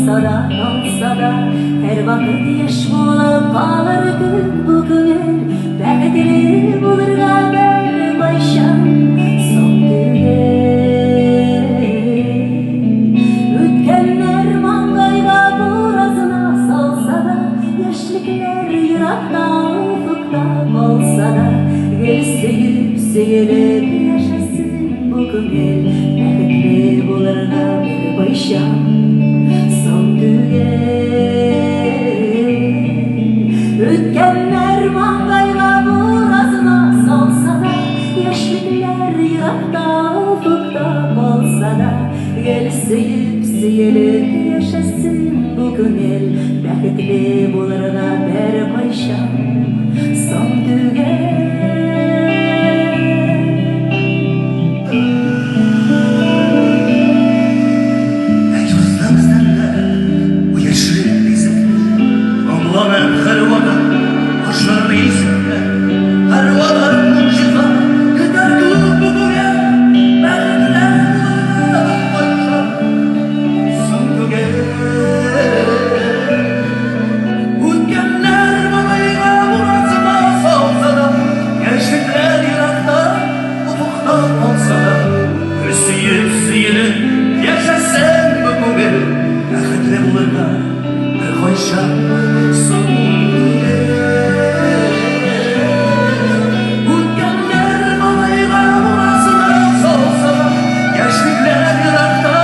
Да, талса да, һәрвакыт яшь булып калыр күк бу күңел, бәхетле булырга беркайчан соң түгел. Үткәннәр маңгайга буразна салса да, яшьлекләр еракта офыкта калса да, гел сөеп, сөелеп яшәсен бу күңел, бәхетле булырга беркайчан соң түгел. Үткәннәр маңгайга буразна салса да, яшьлекләр еракта офыкта калса да, гел сөеп, сөелеп яшәсен бу күңел, бәхетле булырга беркайчан соң түгел. Ә йолдызлар бездән бу яшьлек бизәкле, Моңланып һәрвакыт ашыр исемдә, Һәрвакыт могҗиза көтәр күк бу күңел, Бәхетле булырга беркайчан соң түгел. Үткәннәр маңгайга буразна салса да, Яшьлекләр еракта офыкта калса да, Гел сөеп, сөелеп яшәсен бу күңел, Бәхетле булырга беркайчан соң түгел. Үткәннәр маңгайга буразна салса да, Яшьлекләр еракта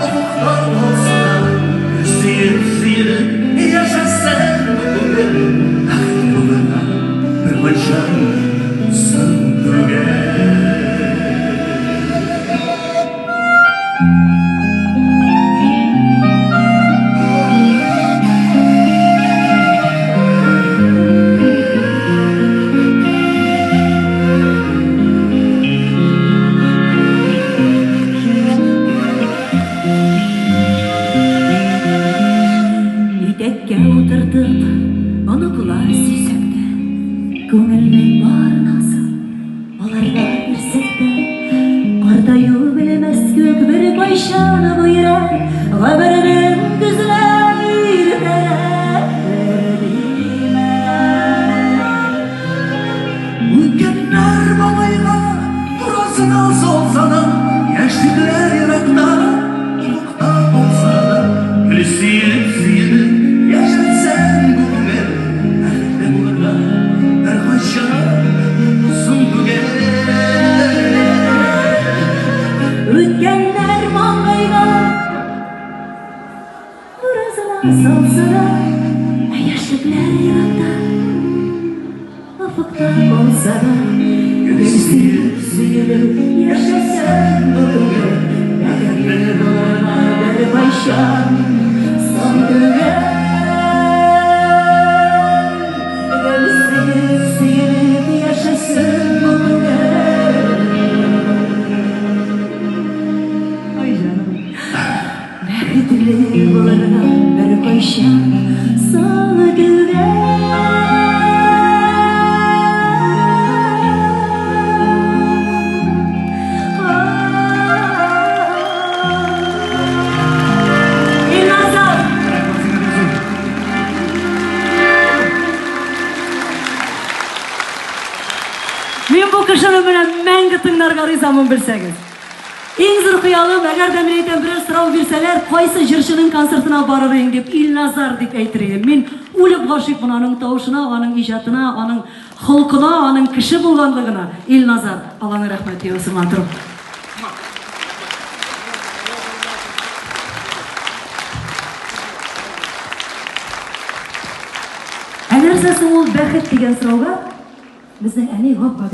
офыкта калса да, Гел сөеп, сөелеп яшәсен бу күңел, Бәхетле булырга беркайчан соң түгел. Итәккә утыртып, оныклар сөйсәк тә, күңелнең бар назын аларга бирсәк тә, картаю белмәс күк беркайчан бу йөрәк, гомернең көзенә иртәрәктер димәк. Үткәннәр маңгайга буразна салса да, Яшьлекләр еракта офыкта калса да, Гел сөелеп, сөелеп яшәсен бу күңел, Бәхетле булырга беркайчан соң түгел. Үткәннәр маңгайга буразна салса да, ә яшьлекләр еракта офыкта калса да, Гел сөеп, сөелеп яшәсен бу күңел, бәхетле булырга беркайчан соң түгел. Гел сөеп, сөелеп яшәсен бу күңел. Ай, җаным. Бәхетле булырга беркайчан соң түгел. Илназар! Рәхмәт сиңа, Гөлсем. Мин бу кешене менә мәңге тыңларга ризамын, белсәгез. Иң зур хыялым, әгәр дә мин әйтәм, берәр сорау бирсәләр, кайсы җырчының концертына барыр идең дип, Илназар дип әйтер идем. Мин үлеп гашыйкмын аның тавышына, аның иҗатына, аның холкына, аның кеше булганлыгына. Илназар, Алланың рәхмәте яусын, матурым. Ә нәрсә соң ул бәхет дигән сорауга безнең әни гап